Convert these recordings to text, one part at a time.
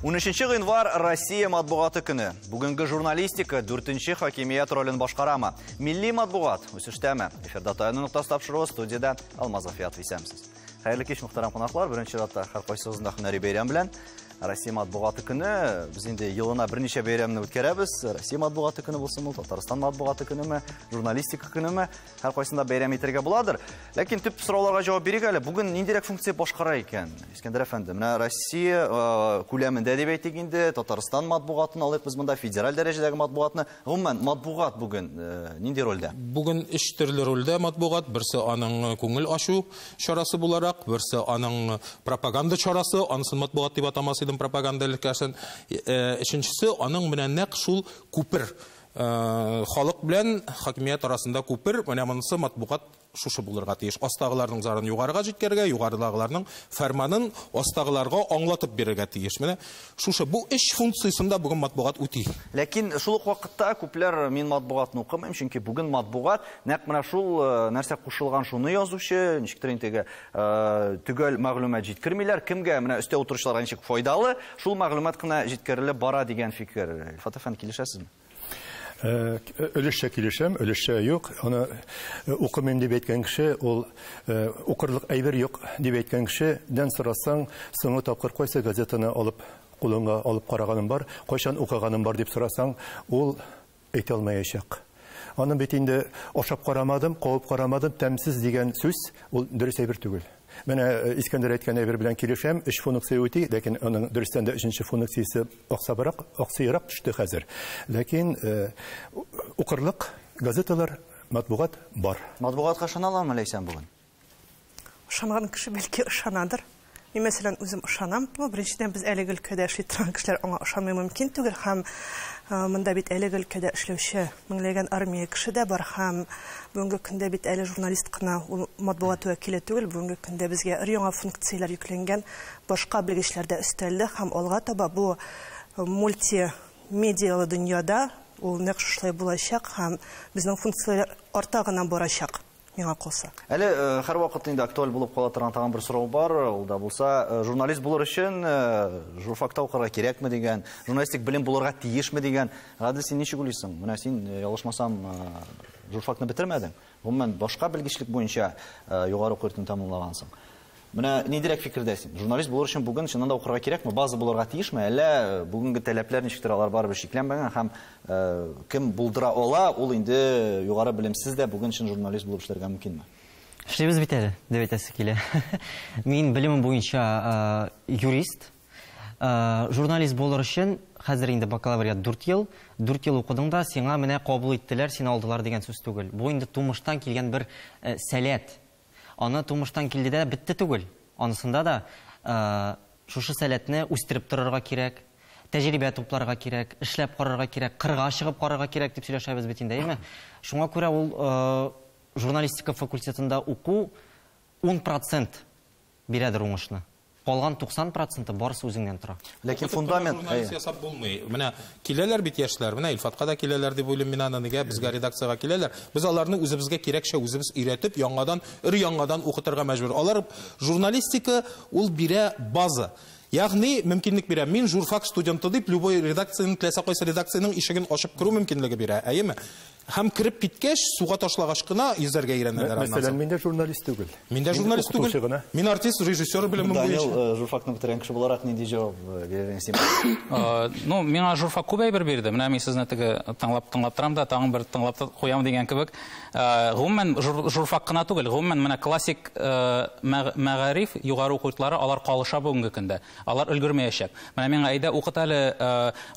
13 гыйнвар Россия матбугаты көне. Бүгенге журналистика 4-нче хакимият ролен башкарамы? Милли матбугат үсештәме? Эфирда Таяну ноктасы тапшыруы, студиядә Алмаз Афиятов. Исәнмесез. Хәерле кич, мөхтәрәм кунаклар. Беренче чиратта һәркайсыгызны да һөнәри бәйрәм белән. Россия матбугаты көне. Без инде елына берничә бәйрәмне үткәрәбез. Россия матбугаты көне булсын ул, Татарстан матбугаты көнеме, журналистика көнеме, һәркайсында бәйрәм итәргә буладыр. Ләкин төп сорауларга җавап бирик әле. Бүген ниндирәк функция башкара икән? Искәндәр әфәнде, менә Россия күләмендә дип әйтик инде, Татарстан матбугатын алыйк без монда, федераль дәрәҗәдәге матбугатны. Гомумән, матбугат бүген нинди рольдә? Бүген өч төрле рольдә матбугат. Берсе аның күңел ачу чарасы буларак, берсе аның пропаганда чарасы, анысын матбугат дип атамас идем пропаганда өлкәсен. Өченчесе аның менә нәкъ шул күпер. Халык белән хакимият арасында күпер, менә монысы матбугат шушы булырга тиеш. Астагыларның зарын югарыга җиткерергә, югарыдагыларның фәрманын астагыларга аңлатып бирергә тиеш. Менә шушы бу өч функциясен дә бүген матбугат үти. Ләкин шул ук вакытта күпләр мин матбугатны укымыйм, чөнки бүген матбугат нәкъ менә шул нәрсә кушылган шуны язучы, ничектер инде төгәл мәгълүмат җиткермиләр. Кемгә менә өстә утыручыларга ничек файдалы, шул мәгълүмат кына җиткерелеп бара дигән фикер. Илфат әфәнде, килешәсезме? Өлешчә килешәм, өлешчә юк. Аны укымыйм дип әйткән кеше, ул укырлык әйбер юк дип әйткән кешедән сорасаң, соңгы тапкыр кайсы газетаны алып кулыңа алып караганым бар, кайчан укыганым бар дип сорасаң, ул әйтә алмаячак. Аны бит инде ашап карамадым, кабып карамадым, тәмсез дигән сүз ул дөрес әйбер түгел. Менә Искәндәр әйткән әйбер белән килешәм, өч функция үти, ләкин аның дөрестән дә өченче функциясе аксабрак, аксыйрак төште хәзер. Ләкин укырлык газеталар, матбугат бар. Матбугатка ышаналармы, Ләйсән, бүген? Ышанган кеше бәлки ышанадыр. Мин, мәсәлән, үзем ышанам. Бу беренчедән без әлеге өлкәдә эшли торган кешеләр аңа ышанмый мөмкин түгел һәм монда бит әлеге өлкәдә эшләүче меңләгән армия кеше дә бар һәм бүгенге көндә бит әле журналист кына ул матбугат вәкиле түгел, бүгенге көндә безгә өр-яңа функцияләр йөкләнгән, башка белгечләр дә өстәлде һәм алга таба бу мультимедиялы дөньяда ул нәкъ шушылай булачак һәм безнең функцияләр арта гына барачак. Миңа калса. Әле һәрвакыт инде актуаль булып кала торган тагын бер сорау бар, ул да булса, журналист булыр өчен журфакта укырга кирәкме дигән, журналистик белем булырга тиешме дигән. Гадел, син ничек уйлыйсың? Менә син, ялгышмасам, журфакны бетермәдең. Гомумән, башка белгечлек буенча югары уку йортын тәмамлагансың. Менә ниндирәк фикердә син? Журналист булыр өчен бүген чыннан да укырга кирәкме? База булырга тиешме? Әллә бүгенге таләпләр ничектер алар барыбер чикләнмәгән һәм кем булдыра ала, ул инде югары белемсез дә бүген чын журналист булып эшләргә мөмкинме? Эшлибез бит әле, дип әйтәсе килә. Мин белемем буенча юрист. Журналист булыр өчен хәзер инде бакалавриат 4 ел, 4 ел укыдың да сиңа менә кабул иттеләр, сине алдылар дигән сүз түгел. Бу инде тумыштан килгән бер сәләт. Аны тумыштан килде дә бетте түгел. Анысында да шушы сәләтне үстереп торырга кирәк, тәҗрибә тупларга кирәк, эшләп карарга кирәк, кырга чыгып карарга кирәк дип сөйләшәбез бит инде, әйеме? Шуңа күрә ул журналистика факультетында уку 10% бирәдер уңышны. Калган 90% барысы үзеңнән тора. Ләкин фундамент журналист ясап булмый. Менә киләләр бит яшьләр, менә Илфатка да киләләр дип уйлыйм мин аны, нигә безгә редакциягә киләләр. Без аларны үзебезгә кирәкчә үзебез өйрәтеп, яңадан, өр-яңадан укытырга мәҗбүр. Алар журналистика ул бирә база. Ягъни мөмкинлек бирә. Мин журфак студенты дип любой редакциянең, теләсә кайсы редакциянең ишеген ачып керү мөмкинлеге бирә, әйеме? Һәм кереп киткәч, суга ташлагач кына йөзәргә өйрәнәләр аннан соң. Мәсәлән, мин дә журналист түгел. Мин дә журналист түгел. Мин артист, режиссер белемем буенча. Данил, журфакны бетергән кеше буларак нинди җавап бирер син? Ну, миңа журфак күп әйбер бирде. Менә мин сезне теге тыңлап торам да, тагын бер тыңлап куям дигән кебек. Гомумән, журфак кына түгел, гомумән менә классик мәгариф, югары уку йортлары, алар калыша бүгенге көндә. Алар өлгермәячәк. Менә миңа әйдә укыт әле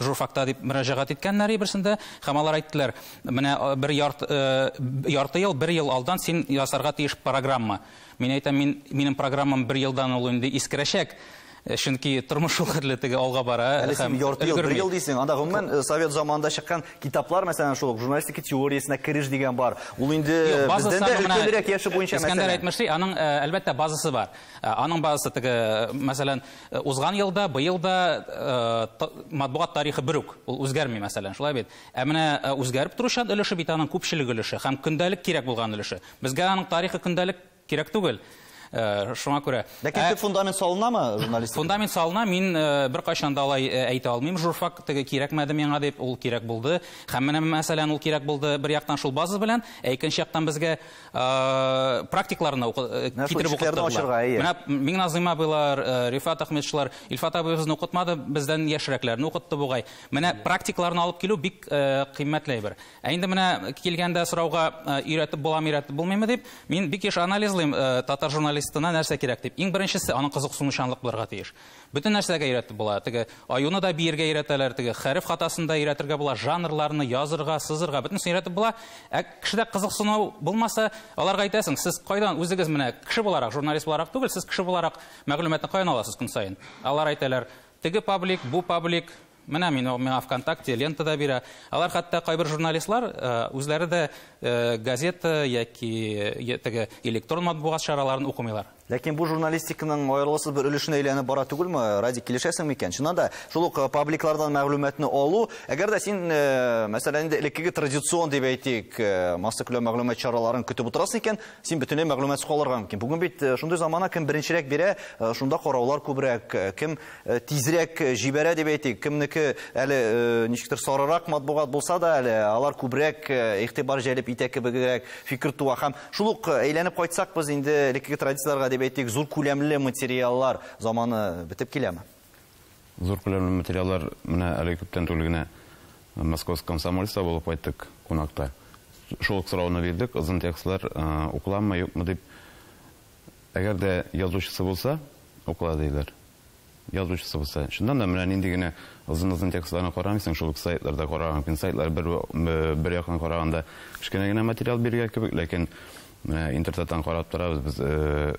журфакта дип мөрәҗәгать иткәннәр берсендә, һәм алар әйттеләр, менә бер ярты ел, бер ел алдан син ясарга тиеш программа. Мин әйтәм, минем программам бер елдан ул инде искерәчәк. Чөнки тормыш шул хәтле теге алга бара. Әле син ярты ел, бер ел дисең. Анда гомумән совет заманында чыккан китаплар, мәсәлән, шул ук журналистика теориясенә кереш дигән бар. Ул инде бездән дә өлкәнрәк яше буенча мәсәлән. Искәндәр әйтмешли, аның әлбәттә базасы бар. Аның базасы теге, мәсәлән, узган елда, быел да матбугат тарихы бер үк. Ул үзгәрми, мәсәлән, шулай бит. Ә менә үзгәреп торучан өлеше бит аның күпчелек өлеше һәм көндәлек кирәк булган өлеше. Безгә аның тарихы көндәлек кирәк түгел. Шуңа күрә. Ләкин төп фундамент салынамы журналистика? Фундамент салына, мин беркайчан да алай әйтә алмыйм. Журфак теге кирәкмәде миңа дип, ул кирәк булды. Һәм менә мәсәлән, ул кирәк булды бер яктан шул база белән, ә икенче яктан безгә практикларны китереп укыттылар. Менә Миңназыйм абыйлар, Рифат Ахметшилар, Илфат абый безне укытмады, бездән яшьрәкләрне укытты бугай. Менә практикларны алып килү бик кыйммәтле әйбер. Ә инде менә килгәндә сорауга өйрәтеп буламы, өйрәтеп булмыймы дип, мин бик еш анализлыйм татар журналистына нәрсә кирәк дип. Иң беренчесе аның кызыксынучанлык булырга тиеш. Бөтен нәрсәгә өйрәтеп була. Теге аюны да биергә өйрәтәләр, теге хәреф хатасын да өйрәтергә була, жанрларны язырга, сызырга, бөтенесен өйрәтеп була. Ә кешедә кызыксыну булмаса, аларга әйтәсең, сез кайдан үзегез менә кеше буларак, журналист буларак түгел, сез кеше буларак мәгълүматны каян аласыз көн саен? Алар әйтәләр, теге паблик, бу паблик, менә миңа ВКонтакте лента да бирә. Алар хәтта кайбер журналистлар үзләре дә газета яки теге электрон матбугат чараларын укымыйлар. Ләкин бу журналистиканың аерылгысыз бер өлешенә әйләнеп бара түгелме? Радик, килешәсең микән? Чыннан да, шул ук пабликлардан мәгълүматны алу, әгәр дә син, мәсәлән, инде элеккеге традицион дип әйтик, массакүләм мәгълүмат чараларын көтеп утырасың икән, син бөтенләй мәгълүматсыз калырга мөмкин. Бүген бит шундый замана, кем беренчерәк бирә, шунда караулар күбрәк, кем тизрәк җибәрә дип әйтик, кемнеке әле ничектер сарырак матбугат булса да әле алар күбрәк игътибар җәлеп итә кебегрәк фикер туа. Һәм шул ук әйләнеп кайтсак без инде элеккеге традицияләргә дип әйтик, зур күләмле материаллар заманы бетеп киләме? Зур күләмле материаллар менә әле күптән түгел генә Московск комсомольца булып кайттык кунакта. Шул ук сорауны бирдек, озын текстлар укыламы, юкмы дип. Әгәр дә язучысы булса, укыла диләр. Язучысы булса. Шуннан да менә нинди генә озын-озын текстларны карамыйсың, шул ук сайтларда караган, мөмкин сайтлар бер яктан караганда кечкенә генә материал биргән кебек, ләкин менә интернеттан карап торабыз без,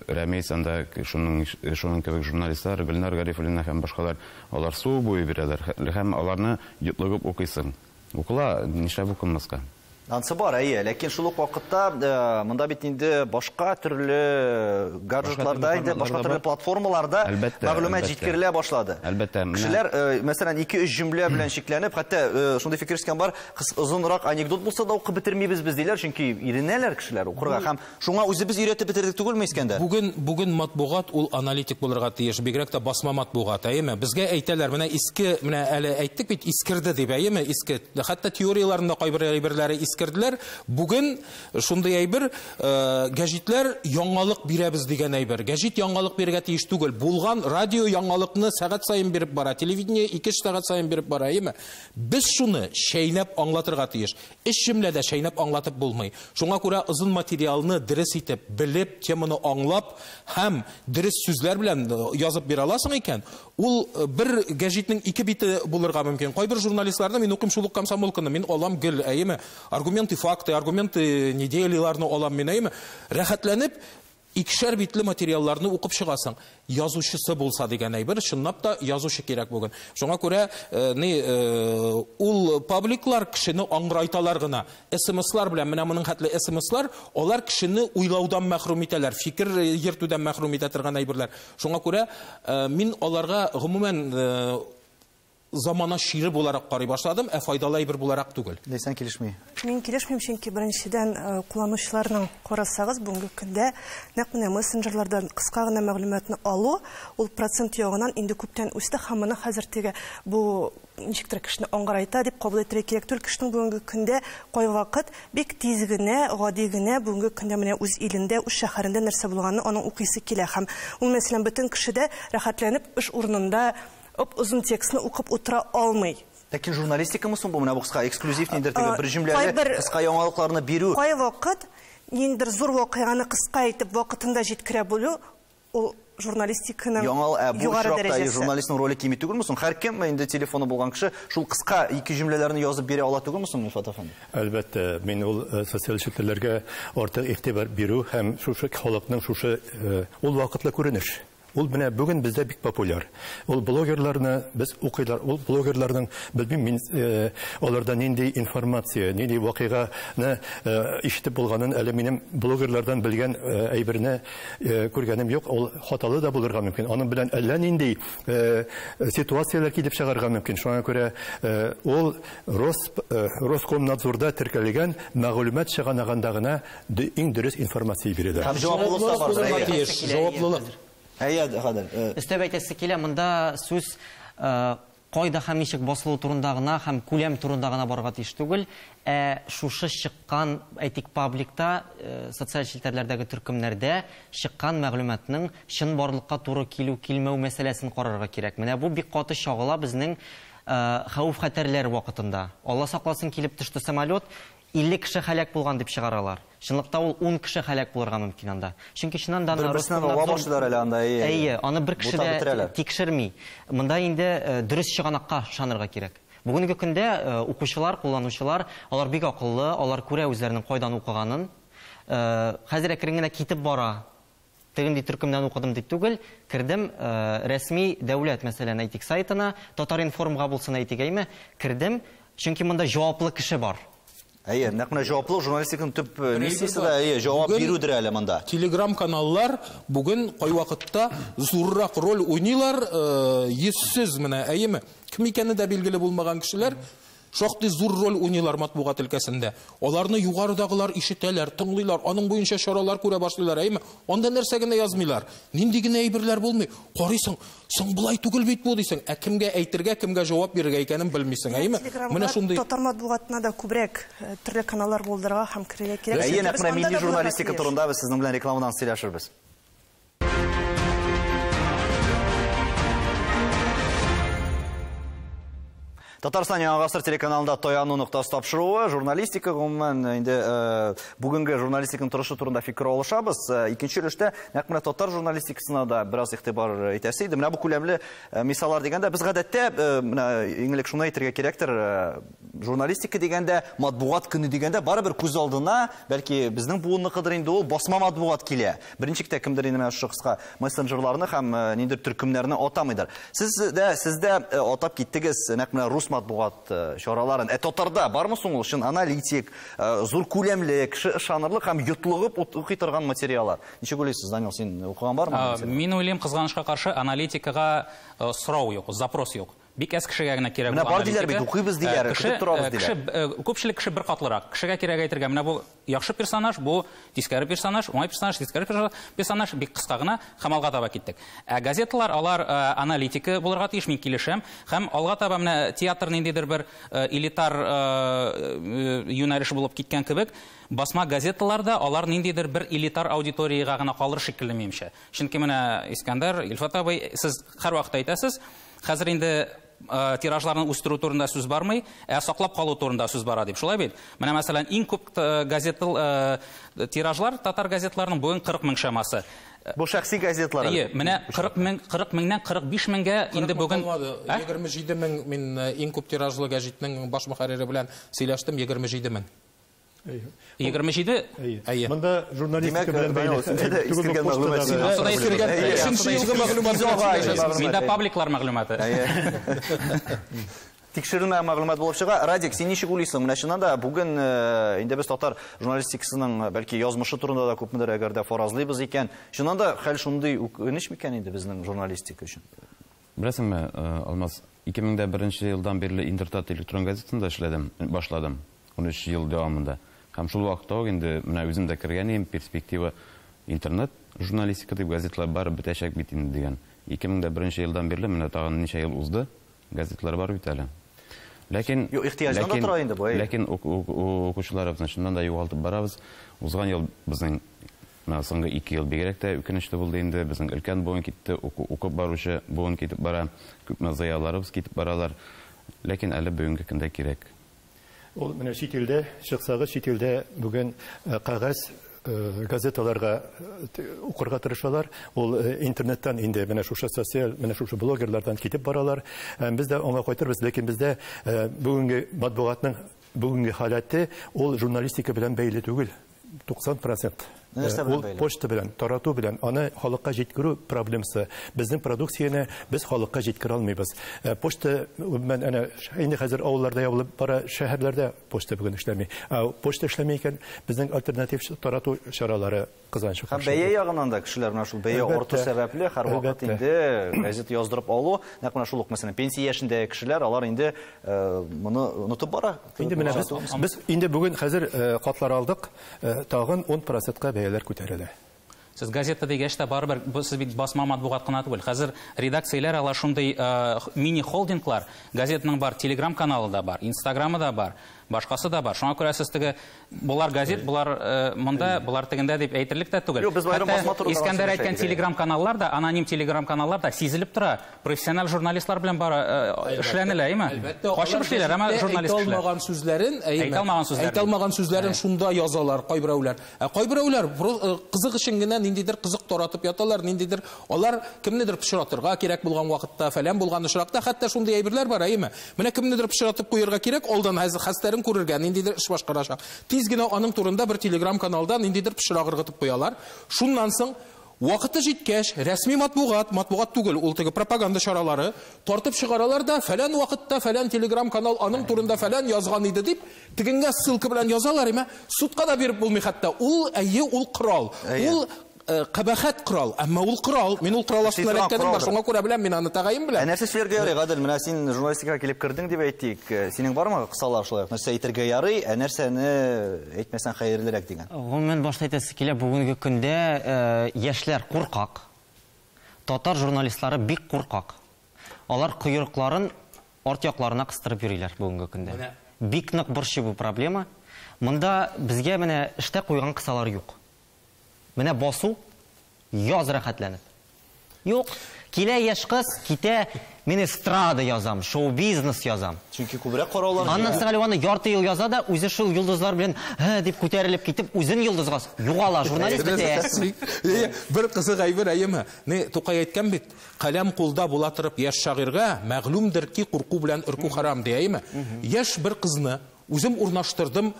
Рәмис анда шуның кебек журналистлар, Гөлнар Гарифуллина һәм башкалар, алар су буе бирәләр һәм аларны йотлыгып укыйсың. Укыла, нишләп укылмаска? Ансы бар, әйе, ләкин шул ук вакытта монда бит инде башка төрле гаджетларда, инде башка төрле платформаларда мәгълүмат җиткерелә башлады. Әлбәттә, кешеләр, мәсәлән, 2-3 җөмлә белән чикләнеп, хәтта шундый фикер искән бар, озынрак анекдот булса да укып бетермибез без диләр, чөнки иренәләр кешеләр укырга һәм шуңа үзебез өйрәтеп бетердек түгелме, Искәндәр? Бүген матбугат ул аналитик булырга тиеш, бигрәк тә басма матбугат, әйеме? Безгә әйтәләр, менә иске, менә әле әйттек бит, искерде дип, әйеме? Иске. Хәтта теорияләрендә кайбер әйберләре искерделәр. Бүген шундый әйбер, гәҗитләр яңалык бирәбез дигән әйбер. Гәҗит яңалык бирергә тиеш түгел. Булган радио яңалыкны сәгать саен биреп бара, телевидение 2 сәгать саен биреп бара, әйеме? Без шуны шәйнәп аңлатырга тиеш. Эш җөмләдә шәйнәп аңлатып булмый. Шуңа күрә озын материалны дөрес итеп, белеп, теманы аңлап һәм дөрес сүзләр белән язып бирә аласың икән, ул бер гәҗитнең 2 бите булырга мөмкин. Кайбер журналистларны мин укыйм шул ук Комсомолканы, мин алам гел, әйеме? Аргументы, факты, аргументы неделяларны алам мин, әйеме? Рәхәтләнеп икешәр битле материалларны укып чыгасың. Язучысы булса дигән әйбер, чынлап та язучы кирәк бүген. Шуңа күрә ул пабликлар кешене аңгырайталар гына. СМСлар белән, менә моның хәтле СМСлар, алар кешене уйлаудан мәхрүм итәләр, фикер йөртүдән мәхрүм итә торган әйберләр. Шуңа күрә мин аларга гомумән замана шире буларак карый башладым, ә файдалы әйбер буларак түгел. Ләйсән килешми. Мин килешмим, чөнки беренчедән кулланучыларның карасагыз, бүгенге көндә нәкъ менә мессенджерлардан кыска гына мәгълүматны алу, ул процент ягыннан инде күптән үсте һәм моны хәзер теге бу ничектер кешене аңгырайта дип кабул итәргә кирәк түгел. Кешенең бүгенге көндә кайвакыт бик тиз генә, гади генә бүгенге көндә менә үз илендә, үз шәһәрендә нәрсә булганын аның укыйсы килә һәм ул, мәсәлән, бөтен кеше дә рәхәтләнеп эш урынында озын текстны укып утыра алмый. Ләкин журналистикамы соң бу? Менә бу кыска эксклюзив ниндидер теге бер җөмләле кыска яңалыкларны бирү. Кайвакыт ниндидер зур вакыйганы кыска итеп вакытында җиткерә белү, ул журналистиканың югары дәрәҗәсе. Журналистның роле кими түгелме соң? Һәркем инде телефоны булган кеше шул кыска ике җөмләләрне язып бирә ала түгелме соң, Илфат әфәнде? Әлбәттә, мин ул социаль челтәрләргә артык игътибар бирү һәм шушы халыкның шушы ул вакытлы күренеш. Ул менә бүген бездә бик популяр. Ул блогерларны без укыйлар. Ул блогерларның белмим мин аларда нинди информация, нинди вакыйганы ишетеп булганын әле минем блогерлардан белгән әйберне күргәнем юк. Ул хаталы да булырга мөмкин. Аның белән әллә нинди ситуацияләр килеп чыгарга мөмкин. Шуңа күрә ул Роскомнадзорда теркәлгән мәгълүмат чыганагында гына иң дөрес информация бирелә. Һәм җаваплылык та бар. Җаваплылык. Өстәп әйтәсе килә, монда сүз кайда һәм ничек басылу турында гына һәм күләм турында гына барырга тиеш түгел, ә шушы чыккан, әйтик, пабликта, социаль челтәрләрдәге төркемнәрдә чыккан мәгълүматның чынбарлыкка туры килү-килмәү мәсьәләсен карарга кирәк. Менә бу бик каты чагыла безнең хәвеф-хәтәрләр вакытында. Алла сакласын, килеп төште самолет, 50 кеше һәлак булган дип чыгаралар. Чынлыкта ул 10 кеше һәлак булырга мөмкин анда. Чөнки чыннан да бер-берсеннән ава башлыйлар әле анда. Әйе, аны бер кеше дә тикшерми. Монда инде дөрес чыганакка ышанырга кирәк. Бүгенге көндә укучылар, кулланучылар, алар бик акыллы, алар күрә үзләренең кайдан укыганын. Хәзер әкрен генә китеп бара. Тегенди төркемнән укыдым дип түгел, кердем рәсми дәүләт, мәсәлән, әйтик, сайтына, Татар-информга булсын әйтик, әйме, кердем, чөнки монда җаваплы кеше бар. Әйе, нәкъ менә җаваплы журналистиканың төп миссиясе дә, әйе, җавап бирүдер әле монда. Телеграм-каналлар бүген кайвакытта зуррак роль уйныйлар, йөзсез менә, әйеме? Кем икәне дә билгеле булмаган кешеләр шактый зур роль уйныйлар матбугат өлкәсендә. Аларны югарыдагылар ишетәләр, тыңлыйлар, аның буенча чаралар күрә башлыйлар, әйеме? Анда нәрсә генә язмыйлар, нинди генә әйберләр булмый. Карыйсың, соң болай түгел бит бу дисең. Ә кемгә әйтергә, кемгә җавап бирергә икәнен белмисең, әйеме? Менә шундый татар матбугатына да күбрәк төрле каналлар булдырырга һәм керергә кирәк. Әйе, нәкъ менә милли журналистика турында без сезнең белән рекламадан сөйләшербез. Татарстан Яңа Гасыр телеканалында Таяну ноктасы тапшыруы, журналистика, гомумән, инде бүгенге журналистиканың торышы турында фикер алышабыз. Икенче өлештә нәкъ менә татар журналистикасына да бераз игътибар итәсе иде. Менә бу күләмле мисаллар дигәндә, без гадәттә, менә иң элек шуны әйтергә кирәктер, журналистика дигәндә, матбугат көне дигәндә барыбер күз алдына, бәлки безнең буынныкыдыр инде ул, басма матбугат килә. Беренче китә кемдер инде менә шушы кыска мессенджерларны һәм ниндидер төркемнәрне атамыйдыр. Сез дә атап киттегез нәкъ менә рус матбугат чараларын. Ә татарда бармы соң ул чын аналитик, зур күләмле, кеше ышанырлык һәм йотлыгып укый торган материаллар? Ничек уйлыйсыз, Данил, син укыган бармы? Мин уйлыйм, кызганычка каршы, аналитикага сорау юк, запрос юк. Бик әз кешегә генә кирәк. Менә бар диләр бит, укыйбыз диләр, көтеп торабыз диләр. Күпчелек кеше бер катлырак. Кешегә кирәк әйтергә, менә бу яхшы персонаж, бу тискәре персонаж, уңай персонаж, тискәре персонаж, бик кыска гына һәм алга таба киттек. Ә газеталар, алар аналитика булырга тиеш, мин килешәм. Һәм алга таба менә театр ниндидер бер элитар юнәлеш булып киткән кебек, басма газеталарда алар ниндидер бер элитар аудиториягә гына калыр шикелле минемчә. Чөнки менә Искәндәр, Илфат абый, сез һәрвакыт әйтәсез, хәзер инде тиражларны үстерү турында сүз бармый, ә саклап калу турында сүз бара дип. Шулай бит? Менә мәсәлән, иң күп газетал тиражлар татар газетларының бүген 40 мең чамасы. Бу шәхси газетлар. Әйе, менә 40 мең, 40 меңнән 45 меңгә инде бүген 27 мең мин иң күп тиражлы гәҗитнең баш мөхәррире белән сөйләштем, 27 мең. 27? Әйе. Монда журналистика белән бәйле. Миндә пабликлар мәгълүматы. Тикшерелмә мәгълүмат булып чыга. Радик, син ничек уйлыйсың? Менә чыннан да бүген инде без татар журналистикасының бәлки язмышы турында да күпмедер әгәр дә фаразлыйбыз икән. Чыннан да хәл шундый үкенеч микән инде безнең журналистика өчен? Беләсеңме, Алмаз, 2001 елдан бирле Интертат электрон газетасында эшләдем, башладым. 13 ел дәвамында. Һәм шул вакытта ук инде менә үзем дә кергән идем, перспектива интернет журналистика дип газетлар барып бетәчәк бит инде дигән. 2001 елдан бирле менә тагын ничә ел узды, газетлар бар бит әле. Ләкин ихтыяҗдан да тора инде бу. Ләкин укучыларыбызны чыннан да югалтып барабыз. Узган ел безнең менә соңгы 2 ел бигрәк тә үкенечле булды инде. Безнең өлкән буын китте, укып баручы буын китеп бара, күпме зыялыларыбыз китеп баралар. Ләкин әле бүгенге көндә кирәк. Ул менә чит илдә чыксагыз, чит илдә бүген кәгазь газеталарга укырга тырышалар. Ул интернеттан инде менә шушы социаль, менә шушы блогерлардан китеп баралар. Без дә аңа кайтырбыз, ләкин бездә бүгенге матбугатның бүгенге халәте ул журналистика белән бәйле түгел. 90%. Ул почта белән, тарату белән, аны халыкка җиткерү проблемасы. Безнең продукцияне без халыкка җиткерә алмыйбыз. Почта, әнә, инде хәзер авылларда ябылып бара, шәһәрләрдә почта бүген эшләми. Почта эшләми икән, безнең альтернатив тарату чаралары кызганчы. Һәм бәя ягыннан да кешеләр менә шул бәя арту сәбәпле һәрвакыт инде газета яздырып алу, нәкъ менә шул ук, мәсәлән, пенсия яшендәге кешеләр, алар инде моны онытып бара. Инде менә без инде бүген хәзер хатлар алдык, тагын 10%-ка бәяләр күтәрелә. Сез газета дигәч тә барыбер, сез бит басма матбугат кына түгел. Хәзер редакцияләр алар шундый мини-холдинглар, газетаның бар, Telegram каналы да бар, Инстаграмы да бар, башкасы да бар. Шуңа күрә сез теге булар газет, булар монда, булар тегендә дип әйтерлек тә түгел. Юк, без аерым басма турында Искәндәр әйткән Telegram каналлар да, аноним Telegram каналлар да сизелеп тора. Профессиональ журналистлар белән бара эшләнелә, әйме? Качып эшлиләр, әмма журналист кешеләр. Әйтә алмаган сүзләрен шунда язалар кайберәүләр. Ә кайберәүләр кызык өчен генә ниндидер кызык таратып яталар, ниндидер алар кемнедер пычратырга кирәк булган вакытта, фәлән булган очракта, хәтта шундый әйберләр бар, әйме? Менә кемнедер пычратып куярга кирәк, алдан хәзер хәстәрен күрергә, ниндидер эш башкарачак. Тиз генә аның турында бер Telegram каналда ниндидер пычрак ыргытып куялар. Шуннан соң вакыты җиткәч, рәсми матбугат, матбугат түгел, ул теге пропаганда чаралары тартып чыгаралар да, фәлән вакытта фәлән Telegram канал аның турында фәлән язган иде дип, тегенгә ссылка белән язалар, әмма судка да биреп булмый хәтта. Ул әйе, ул корал. Ул кабахәт корал, әмма ул корал, мин ул корал астына эләккәнем бар, шуңа күрә беләм, мин аны тәгаен беләм. Ә нәрсә сөйләргә ярый, Гадел, менә син журналистикага килеп кердең дип әйтик. Синең бармы кысалар шулай ук? Нәрсә әйтергә ярый, ә нәрсәне әйтмәсәң хәерлерәк дигән? Гомумән башта әйтәсе килә, бүгенге көндә яшьләр куркак. Татар журналистлары бик куркак. Алар койрыкларын арт якларына кыстырып йөриләр бүгенге көндә. Бик нык борчый бу проблема. Монда безгә менә эштә куйган кысалар юк. Менә басу, яз рәхәтләнеп. Юк, килә яшь кыз, китә, мин эстрада язам, шоу-бизнес язам. Чөнки күбрәк караулар. Аннан соң әле аны ярты ел яза да, үзе шул йолдызлар белән һә дип күтәрелеп китеп, үзен йолдызга югала, журналист бетә. Бер кызык әйбер, әйеме? Не, Тукай әйткән бит, каләм кулда була торып яшь шагыйрьгә мәгълүмдер ки курку белән өркү харам ди, әйеме? Яшь бер кызны үзем урнаштырдым,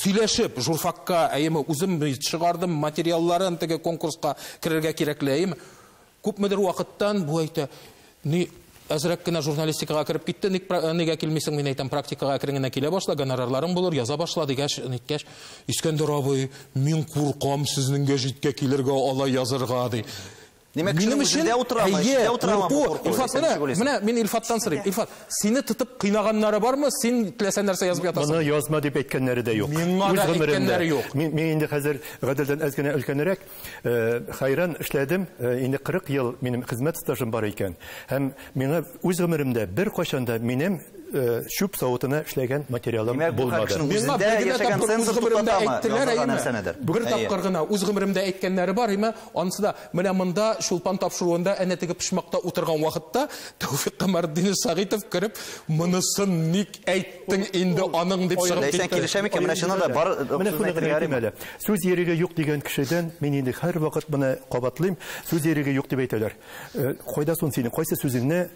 сөйләшеп, журфакка, әйеме, үзем чыгардым материалларын теге конкурска керергә кирәкле, әйеме? Күпмедер вакыттан бу әйтә, ни әзрәк кенә журналистикага кереп китте, нигә килмисең, мин әйтәм, практикага әкрен генә килә башла, гонорарларың булыр, яза башла дигәч, ниткәч, Искәндәр абый, мин куркам сезнең гәҗиткә килергә, алай язырга, ди. Демәк, кешенең үзендә утырамы, эчендә утырамы бу курку? Илфат, менә мин Илфаттан сорыйм. Илфат, сине тотып кыйнаганнары бармы? Син теләсә нәрсә язып ятасың. Моны язма дип әйткәннәре дә юк. Миңа да әйткәннәре юк. Мин инде хәзер Гаделдән әз генә өлкәнрәк, хайран эшләдем. Инде 40 ел минем хезмәт стажым бар икән. Һәм миңа үз гомеремдә бер кайчан да минем чүп савытына эшләгән материалым булмады. Миңа бер генә тапкыр үз гомеремдә әйттеләр, әйеме? Бер тапкыр гына үз гомеремдә әйткәннәре бар, әйеме? Анысы да менә монда Чулпан тапшыруында әнә теге почмакта утырган вакытта Тәүфик Камәртдинов Сәгыйтов кереп, монысын ник әйттең инде аның дип чыгып китте. Ләйсән килешә микән? Менә чыннан да бар әле. Сүз иреге юк дигән кешедән мин инде һәрвакыт моны кабатлыйм. Сүз иреге юк дип әйтәләр. Кайда соң синең кайсы сүзеңне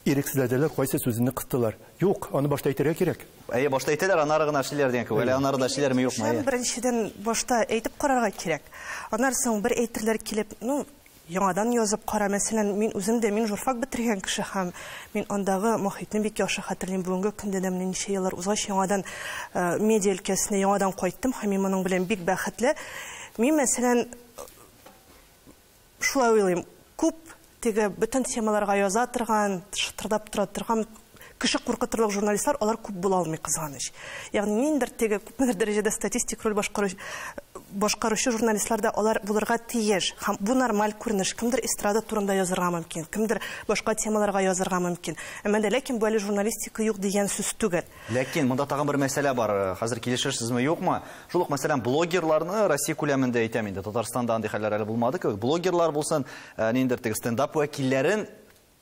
ирексезләделәр, кайсы сүзеңне кыстылар? Юк, аны башта әйтергә кирәк. Әйе, башта әйтәләр, аннары гына эшлиләр дигән кебек. Әле аннары да эшлиләрме, юкмы? Беренчедән башта әйтеп карарга кирәк. Аннары соң бер әйтерләр килеп, ну, яңадан язып кара. Мәсәлән, мин үзем дә, мин журфак бетергән кеше һәм мин андагы мохитне бик яхшы хәтерлим. Бүгенге көндә дә менә ничә еллар узгач яңадан медиа өлкәсенә яңадан кайттым һәм мин моның белән бик бәхетле. Мин, мәсәлән, шулай уйлыйм, күп теге бөтен темаларга яза торган, шытырдап тора торган кеше куркытырлык журналистлар, алар күп була алмый, кызганыч. Ягъни ниндидер теге күпмедер дәрәҗәдә статистик роль башкаручы журналистлар да алар булырга тиеш. Һәм бу нормаль күренеш. Кемдер эстрада турында язырга мөмкин, кемдер башка темаларга язырга мөмкин. Әмма дә ләкин бу әле журналистика юк дигән сүз түгел. Ләкин монда тагын бер мәсьәлә бар. Хәзер килешерсезме, юкмы? Шул ук, мәсәлән, блогерларны Россия күләмендә әйтәм инде. Татарстанда андый хәлләр әле булмады кебек. Блогерлар булсын, ниндидер теге стендап вәкилләрен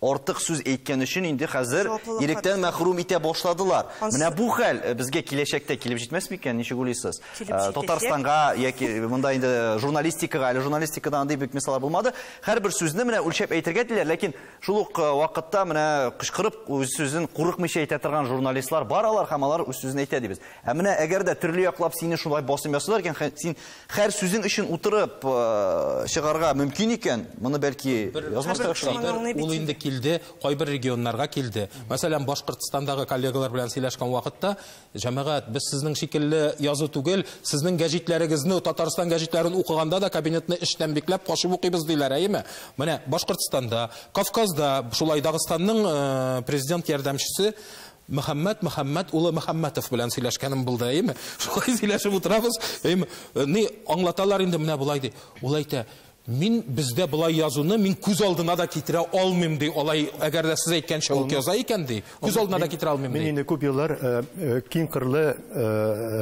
Артык сүз әйткән өчен инде хәзер иректән мәхрүм итә башладылар. Менә бу хәл безгә киләчәктә килеп җитмәс микән, ничек уйлыйсыз? Татарстанга яки монда инде журналистикага, әле журналистикада андый бик мисаллар булмады. Һәрбер сүзне менә үлчәп әйтергә диләр, ләкин шул ук вакытта менә кычкырып үз сүзен курыкмыйча әйтә торган журналистлар бар алар һәм алар үз сүзен әйтә дибез. Ә менә әгәр дә төрле яклап сине шулай басым ясыйлар икән, син һәр сүзең өчен утырып чыгарга мөмкин икән, моны бәлки язмаска яхшырак. Ул инде килде, кайбер регионнарга килде. Мәсәлән, Башкортстандагы коллегалар белән сөйләшкән вакытта, җәмәгать, без сезнең шикелле язу түгел, сезнең гәҗитләрегезне, Татарстан гәҗитләрен укыганда да кабинетны эштән бикләп качып укыйбыз диләр, әйеме? Менә Башкортстанда, Кавказда, шулай Дагыстанның президент ярдәмчесе Мөхәммәт Мөхәммәт улы Мөхәммәтов белән сөйләшкәнем булды, әйеме? Шулай сөйләшеп утырабыз, әйеме? Ни аңлаталар инде менә болай ди. Ул әйтә: "Мин бездә болай язуны мин күз алдына да китерә алмыйм" ди. Алай әгәр дә сез әйткәнчә үк яза икән ди, күз алдына да китерә алмыйм ди. Мин инде күп еллар киң кырлы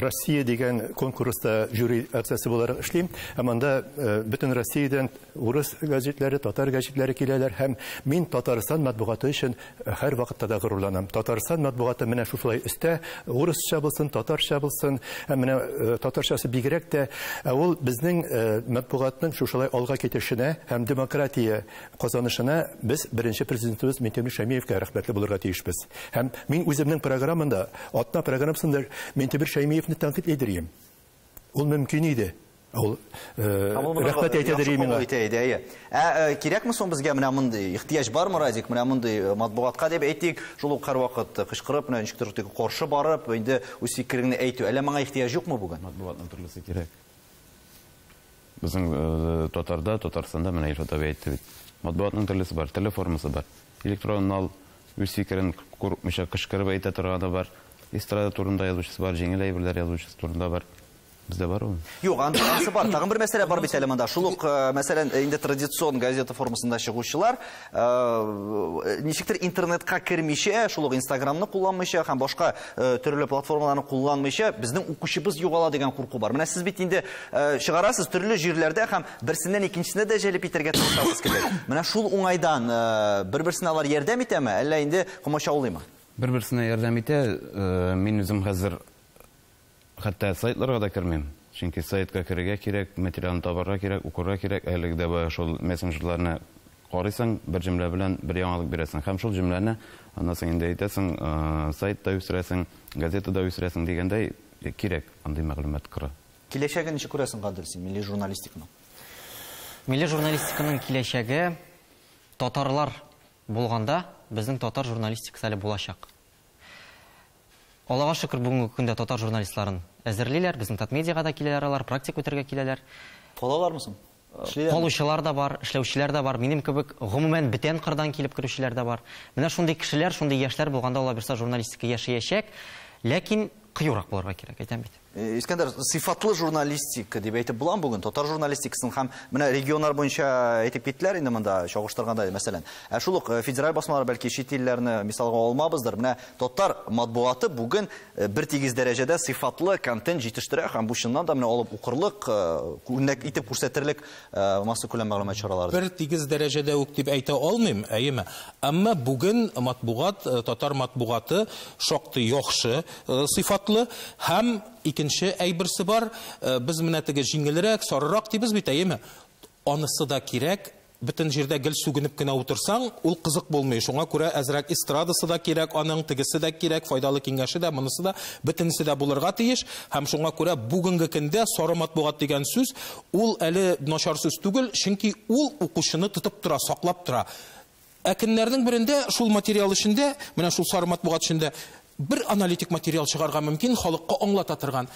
Россия дигән конкурста жюри әгъзасы буларак эшлим. Һәм анда бөтен Россиядән урыс гәзитләре, татар гәзитләре киләләр һәм мин Татарстан матбугаты өчен һәр вакытта да горурланам. Татарстан матбугаты менә шушылай өстә, урысча булсын, татарча булсын, һәм менә татарчасы бигрәк тә, ул безнең матбугатның шушылай алга китешенә һәм демократия казанышына без беренче президентыбыз Минтимер Шәймиевкә рәхмәтле булырга тиешбез. Һәм мин үземнең программамда, атна программасында Минтимер Шәймиевне тәнкыйть идерим. Ул мөмкин иде. Ул рәхмәт әйтәдер миңа. Ә кирәкме соң безгә менә мондый ихтыяҗ бармы, Радик, менә мондый матбугатка дип әйтик, шул ук һәрвакыт кычкырып, менә ничектер теге каршы барып, инде үз фикереңне әйтү. Әллә моңа ихтыяҗ юкмы бүген? Матбугатның төрлесе кирәк. Безнең татарда, Татарстанда менә Илфат абый әйтте бит. Матбугатның төрлесе бар, төрле формасы бар. Электрон ал, үз фикерен курыкмыйча кычкырып әйтә торганы бар. Эстрада турында язучысы бар, җиңел әйберләр язучысы турында бар. Бездә бар ул. Юк, анысы бар. Тагын бер мәсьәлә бар бит әле монда. Шул ук, мәсәлән, инде традицион газета формасында чыгучылар, ничектер интернетка кермичә, шул ук Инстаграмны кулланмыйча һәм башка төрле платформаларны кулланмыйча, безнең укучыбыз югала дигән курку бар. Менә сез бит инде чыгарасыз төрле җирләрдә һәм берсеннән икенчесенә дә җәлеп итәргә тырышасыз кебек. Менә шул уңайдан бер-берсенә алар ярдәм итәме, әллә инде комачаулыймы? Бер-берсенә ярдәм итә. Мин үзем хәзер хәтта сайтларга да кермим. Чөнки сайтка керергә кирәк, материалны табарга кирәк, укырга кирәк. Әлеге дә бая шул мессенджерларны карыйсың, бер җөмлә белән бер яңалык бирәсең. Һәм шул җөмләне аннан соң инде әйтәсең, сайтта үстерәсең, газетада үстерәсең дигәндәй кирәк андый мәгълүмат кыры. Киләчәген ничек күрәсең, Гадел, син милли журналистиканың? Милли журналистиканың киләчәге татарлар булганда безнең татар журналистикасы әле булачак. Аллага шөкер, бүгенге көндә татар журналистларын әзерлиләр, безнең Татмедиага да киләләр алар, практика үтәргә киләләр. Калалармы соң? Калучылар да бар, эшләүчеләр дә бар. Минем кебек гомумән бүтән кырдан килеп керүчеләр дә бар. Менә шундый кешеләр, шундый яшьләр булганда Алла бирсә журналистика яшәячәк, ләкин кыюрак булырга кирәк, әйтәм бит. Искәндәр, сыйфатлы журналистика дип әйтеп буламы бүген? Татар журналистикасын һәм менә регионнар буенча әйтеп киттеләр инде монда чагыштырганда, мәсәлән. Ә шул ук федераль басмалар бәлки чит илләрне мисалга алмабыздыр. Менә татар матбугаты бүген бер тигез дәрәҗәдә сыйфатлы контент җитештерә һәм бу чыннан да менә алып укырлык, үрнәк итеп күрсәтерлек массакүләм мәгълүмат чаралары. Бер тигез дәрәҗәдә үк дип әйтә алмыйм, әйеме? Әмма бүген матбугат, татар матбугаты шактый яхшы, сыйфатлы һәм икенче әйберсе бар, без менә теге җиңелрәк, сарырак дибез бит, әйеме? Анысы да кирәк, бөтен җирдә гел сүгенеп кенә утырсаң, ул кызык булмый. Шуңа күрә әзрәк эстрадасы да кирәк, аның тегесе дә кирәк, файдалы киңәше дә, монысы да, бөтенесе дә булырга тиеш. Һәм шуңа күрә бүгенге көндә сары матбугат дигән сүз, ул әле начар сүз түгел, чөнки ул укучыны тотып тора, саклап тора. Ә көннәрнең берендә шул материал эчендә, менә шул сары матбугат эчендә бер аналитик материал чыгарга мөмкин, халыкка аңлата торган.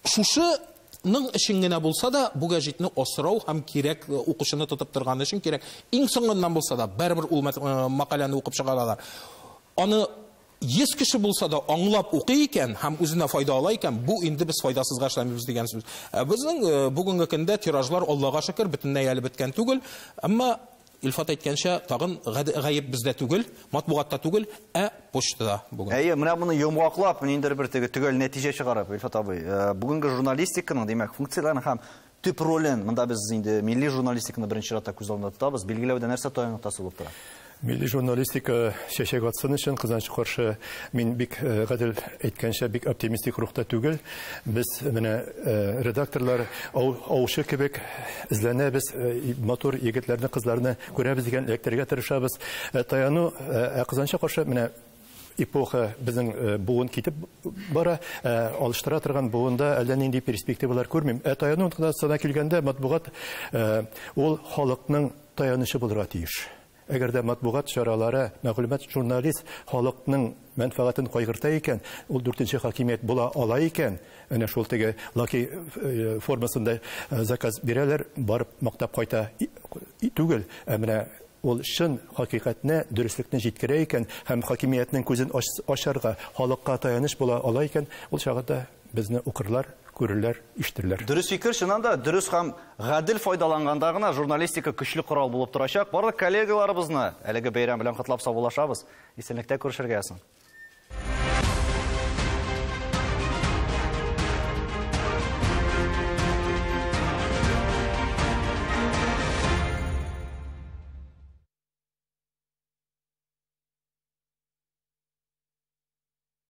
Шушының өчен генә булса да, бу гәҗитне асрау һәм кирәк укучыны тотып торган өчен кирәк. Иң соңыннан булса да, барыбер ул мәкаләне укып чыгаралар. Аны 100 кеше булса да аңлап укый икән һәм үзенә файда ала икән, бу инде без файдасызга эшләмибез дигән сүз. Ә безнең бүгенге көндә тиражлар, Аллага шөкер, бөтенләй әле беткән түгел, әмма Илфат әйткәнчә, тагын гаеп бездә түгел, матбугатта түгел, ә почтада бүген. Әйе, менә моны йомгаклап, ниндидер бер теге төгәл нәтиҗә чыгарып, Илфат абый, бүгенге журналистиканың, димәк, функцияләрен һәм төп ролен, монда без инде милли журналистиканы беренче чиратта күз алдында тотабыз, билгеләүдә нәрсә таяну ноктасы булып тора? Милли журналистика чәчәк атсын өчен, кызганычка каршы, мин бик гадел әйткәнчә, бик оптимистик рухта түгел. Без менә редакторлар аучы кебек эзләнәбез, матур егетләрне, кызларны күрәбез дигән эләктерергә тырышабыз. Таяну, кызганычка каршы, менә эпоха безнең буын китеп бара, алыштыра торган буында әллә нинди перспективалар күрмим. Таяну ноктасына килгәндә, матбугат ул халыкның таянычы булырга тиеш. Әгәр дә матбугат чаралары, мәгълүмат журналист халыкның мәнфәгатен кайгырта икән, ул дүртенче хакимият була ала икән, әнә шул теге лаки формасында заказ бирәләр, барып мактап кайта түгел, ә менә ул чын хакыйкатьне, дөреслекне җиткерә икән һәм хакимиятнең күзен ачарга, халыкка таяныч була ала икән, ул чагында безне укырлар, күрерләр, ишетерләр. Дөрес фикер, чыннан да дөрес һәм гадел файдаланганда гына журналистика көчле корал булып торачак. Барлык коллегаларыбызны әлеге бәйрәм белән котлап саубуллашабыз. Исәнлектә күрешергә язсын.